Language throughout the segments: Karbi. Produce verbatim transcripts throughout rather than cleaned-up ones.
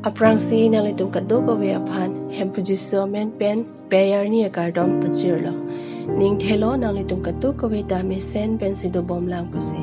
Aphrangsi nanglitum kadokave aphan Hemphu Jisu amen pen Pei arni akardom pachirlo. Ning thelo nanglitum kadokave ta mesen pensi dobom lang pusi.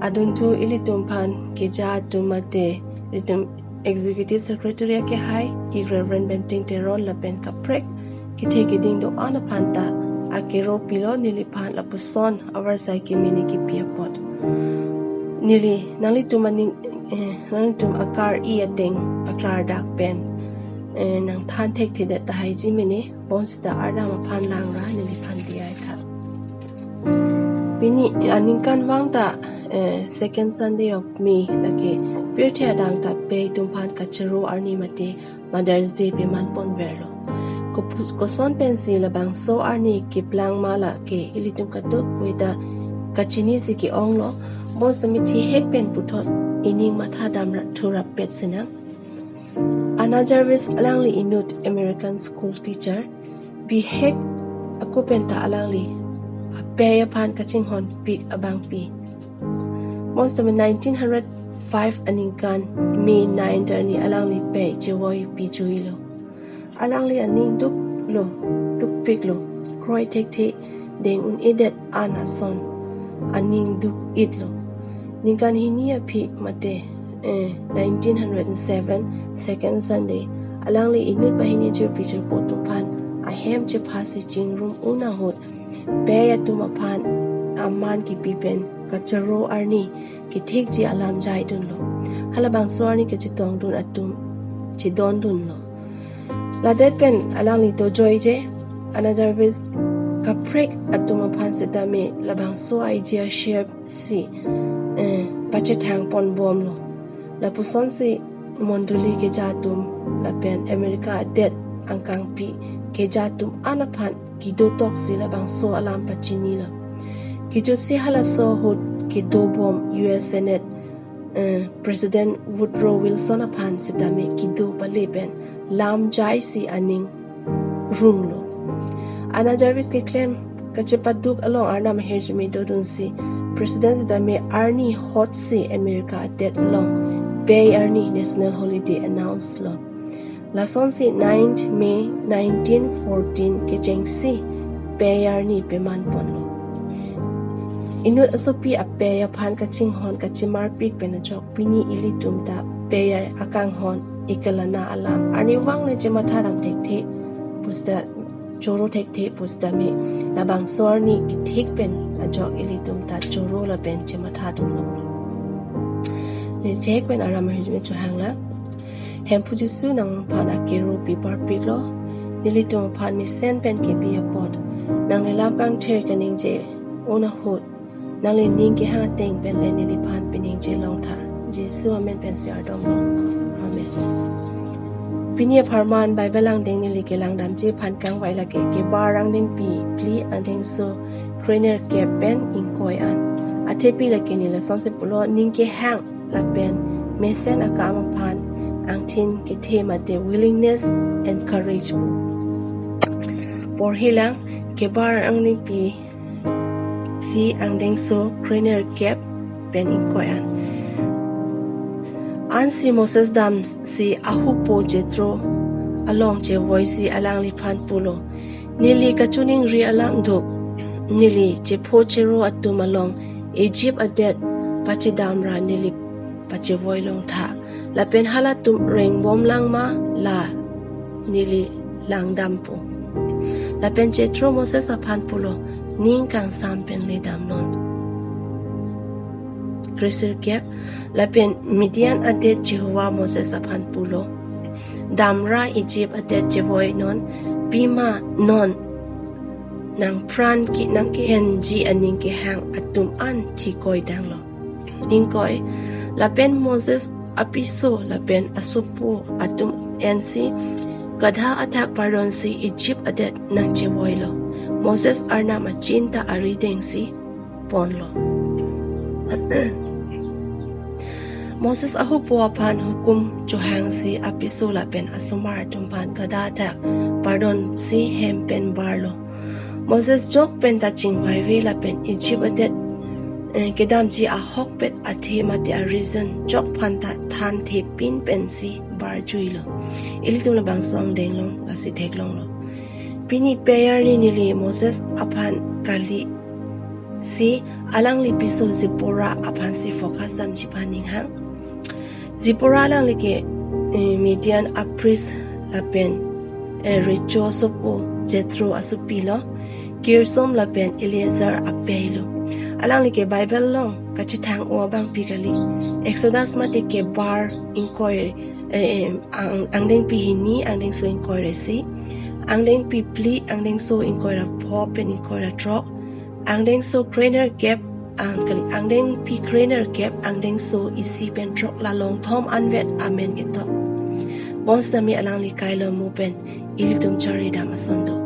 Adunthu ilitum aphan keja atum mate ilitum Executive Secretary akehai, ik Reverend Benting Teron lapen kaprek kethe keding do-an aphan ta akero pilo neliphan lapuson avarsai kimi ni kipi apot. Neli nanglitum aning, eh, nanglitum akar-i ateng paklardak pen, eh, nangthan thekthedet tahai ji mene, bonsita Arnam aphan langra neliphan diya tha. Pini aningkan vang ta, eh, second Sunday of May lake pirthe adang ta pei atum aphan kachoro arni mate Mother's Day peman ponverlo. Kopu-, koson pensi labangso arni keplang ma lake ilitum kadokave ta kachinisi ke-onglo, bonsita methihek pen puthot ining matha damra thurap pet sinang. Anna Jarvis alangli inut American school teacher, bihek ako pen ta alangli apei aphan kachinghon pik abangpi. Bonsita nineteen hundred five aningkan May nine arni alangli pei chevoi pijuilo. Alangli aning duklo, dukpiklo, kroi thekthe deng un-edet an ason aning duk-itlo. Ningkan hini aphi mate, eh, nineteen hundred and seven second Sunday, alangli inut banghini jirpi jirpo atum aphan ahem chephasi chingrum un ahut, pei atum aphan aman kipi pen kachoro arni kethekji alam jaidunlo. Halabangso arni kachetongdun atum chedondunlo. Ladet pen alangli dojoije, Anna Jarvis kaprek atum aphan sitame labangso idea share si, eh, pachethang ponbomlo. Lapusonsi mondoli keja atum lapen America adet angkangpi keja atum an aphan kedo toksi labangso alam pachinilo. Kejutsi halaso ahut kedobom U S Senate, eh, President Woodrow Wilson aphan sitame kedo pale pen lam jaisi aning runglo. Anna Jarvis keklem kachepaduk along Arnam ahirjume dodunsi President sitame arni hotsi America adet along pei arni national holiday announce lo. Lasonsi ninth May nineteen fourteen kechengsi pei arni peman ponlo. Inut asopi apei aphan kachinghon kachemarpik pen ajok pini ilitum ta pei akanghon ikelana alam arnivang le chematha dam thekthe pusita choro thekthe pusitame labangso arni kethek pen ajok ilitum ta choro lapen chematha dunlo. Neli chehek pen Arnam ahirjume chohanglang. Hemphu Jisu nangphan akero piparpiklo, nelitum aphan mesen pen kepi apot nangli lam kangthir kaningje un ahut nangli ning kehang ateng pen le neliphan piningje longtha. Jisu amen pensi ardomlo. Amen. Pini apharman Bible angdeng neli kelangdamji aphan kangvai lake Kebar angdengpi phli angdengso krenerkep pen ingkoi an. Athepi lake neli lasonsi pulo, ning kehang lapen mesen akam aphan angthin kethe mate willingness and courage pu. Porhilang, Kebar angdengpi phli angdengso krenerkep pen ingkoi an. Ansi Moses damsi ahupo Jethro along chevoisi alangliphan pulo, neli kachiningri alam do, neli chepho chero atum along Egypt adet pachedamra neli pachevoi longtha. Lapen halatum rengbomlang ma la neli langdampo. Lapen Jethro Moses aphan pulo, ning kangsam pen le damnon. Kresirkep, lapen Midian adet Jehovah Moses aphan pulo, damra Egypt adet chevoinon, pima non nangpran ke nangke-enji aning kehang atum an thikoi danglo. Ingkoi, lapen Moses apiso lapen asopo atum ensi gadha athak pardonsi Egypt adet nangchevoilo. Moses Arnam achin ta aridengsi ponlo. Moses ahupo aphan hukum chohangsi apiso lapen asomar atum aphan gadha athak pardonsi hem pen barlo. Moses jok pen ta chingvaive lapen Egypt adet, eh, kedamji ahokpet athe mate a-reason jok aphan ta than thepin pensi arjuilo. Ilitum labangso angdeng along lasi theklonglo. Pini pei arni neli Moses aphan kali si alangli piso Zipporah aphan si focus damji aphan ninghang. Zipporah alangli ke, eh, Midian a-priest lapen, eh, recho asopo Jethro asopilo, Gershom lapen Eleazar apei lo. Alangli ke Bible along kachethang-o abangpi kali. Exodus mate Kebar ingkoi, eh, eh, ang-, angdengpi hini, angdengso ingkoi ra isi, angdengpi phli, angdengso ingkoi ra pho pen ingkoi ra throk, angdengso krenerkep, ang-, kali, angdengpi krenerkep, angdengso isi pen throk, la longthom anvet amen ketok. Bonsitame alangli kailo mo pen ilitum chari dam ason do.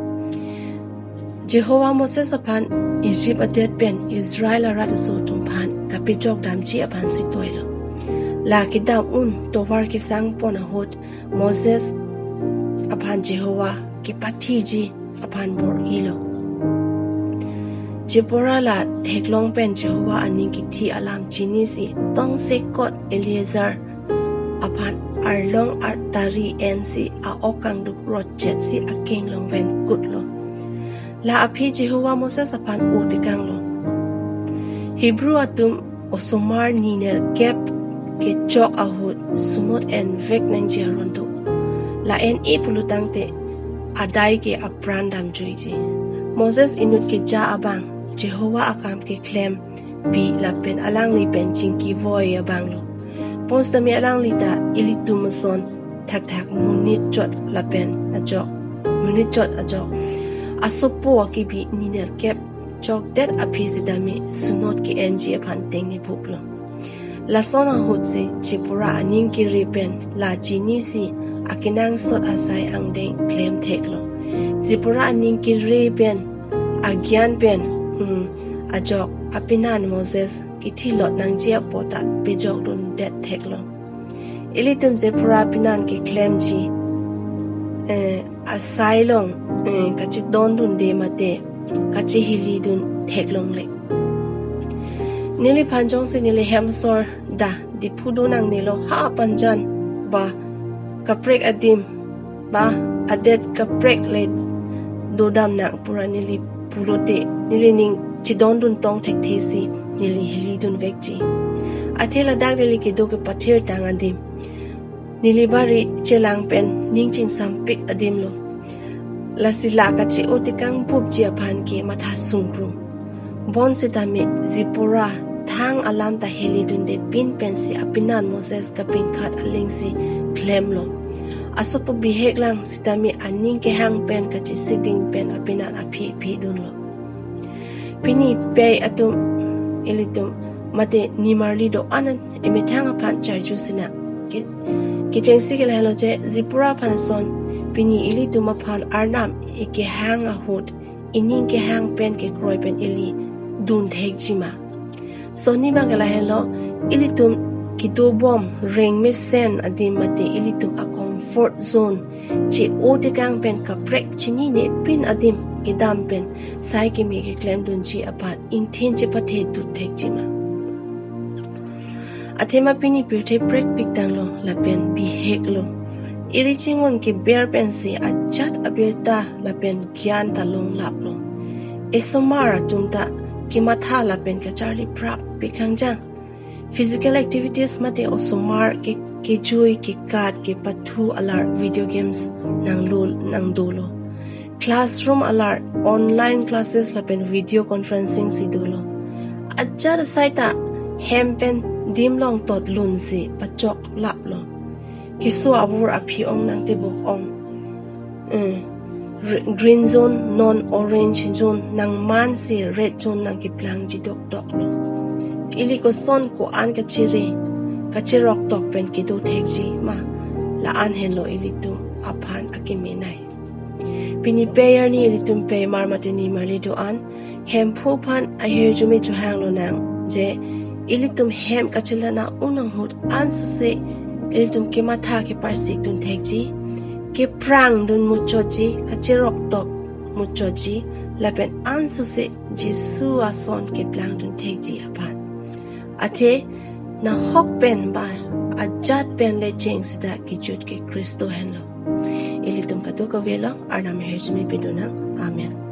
Jehovah Moses aphan Egypt adet pen Israel arat aso atum aphan kapejok damji aphan si toilo. La kedam un tovar kesang pon ahut Moses aphan Jehovah kepathiji aphan bor-ilo. Zipporah la theklong pen Jehovah aning kithi alam chinisi tongsekot Eleazar aphan arlong artari ensi a-ok kangduk rotchetsi akeng along venkutlo. La aphi Jehovah Moses aphan o tekanglo. Hebrew atum osomar ni nerkep kechok ahut sunot envek nangji aron do. La en-e pulotangte adai ke apran damjuiji. Moses inut keja abang Jehovah akam keklempi lapen alangli pen chingkivoi abanglo. Bonsitame alangli ta ilitum ason thakthak monit chot lapen ajok, monit chot ajok asopo akibi ni nerkep chokdet aphi sitame sunot ke-enji aphan tengnepuplo. Lason ahutsi Zipporah aning kere pen la chinisi akenangsot asai angdeng klemtheklo. Zipporah aning kere pen agyan pen, hmm, ajok apinan Moses kithilot nangji apot ta pejokdundet theklo. Ilitum Zipporah apinan keklemji, eh, asai along, eh, kachedondunde mate kachehilidun theklongle. Neliphan jongsi neli hem asor dak Diphu do nangnelo, ha panjan ba kaprek adim ba adet kaprek le dodam nang pura neli pulote nelining chedondun tong thekthesi neli hilidun vekji. Athe ladak neli kedo kepathirtang adim, neli bari chelang pen ning chingsampik adimlo. Lasi la kache-o tekang bupji aphan ke matha sungkrung. Bonsitame Zipporah thang alam ta hilidunde pin pensi apinan Moses kapinkhat alingsi klemlo. Asopo bihek lang sitame aning kehang pen kachesiding pen apinan aphi phidunlo. Pini pei atum ilitum mate nimarli do-an emethang aphan charju sinang. Ke-, kechengsi ke lahelo je Zipporah aphan ason pini ilitum aphan Arnam ekehang ahut ining kehang pen kekroi pen ili dun thekji ma. Sonni abang ke lahelo, ilitum kedobom rengmesen adim mate ilitum a-comfort zone che-o tekang pen kaprek chininepin adim kedam pen sai keme keklemdunji aphan ingthin chepathe dut thekji ma. Athema pini pirthe prekpik tanglo lapen biheklo. Ili chingun keber pensi ajat abirta lapen gyan ta longlaplo. Esomar atum ta kematha lapen kacharli prapik hangjang. Physical activities mate osomar ke, kejui kekat kepathu alar video games nanglo nangdolo. Classroom alar online classes lapen video conferencing si dolo. Ajat asai ta hem pen dim longtot lunsi pachoklaplo. Keso avur aphi ong nangtebok ong. Eh, re-, green zone non orange zone nangmansi red zone nangkeplangji dokdoklo. Ili koson ko-an kachere, kacheroktok pen kedo thekji ma, la-an henlo ilitum aphan akemenei. Pini pei arni ilitum peimar mate nimarli do-an, Hemphu aphan ahirjume chohanglo nang je ilitum hem kachelang un ahut ansose ilitum kematha keparsik dun thekji, keprang dun muchotji, kacheroktok muchotji, lapen ansose Jisu ason keplang dun thekji aphan. Athe nahok pen ba ajat pen le cheng seta kejut ke Khristo henlo. Ilitum kadokave along Arnam ahirjume pidunang. Amen.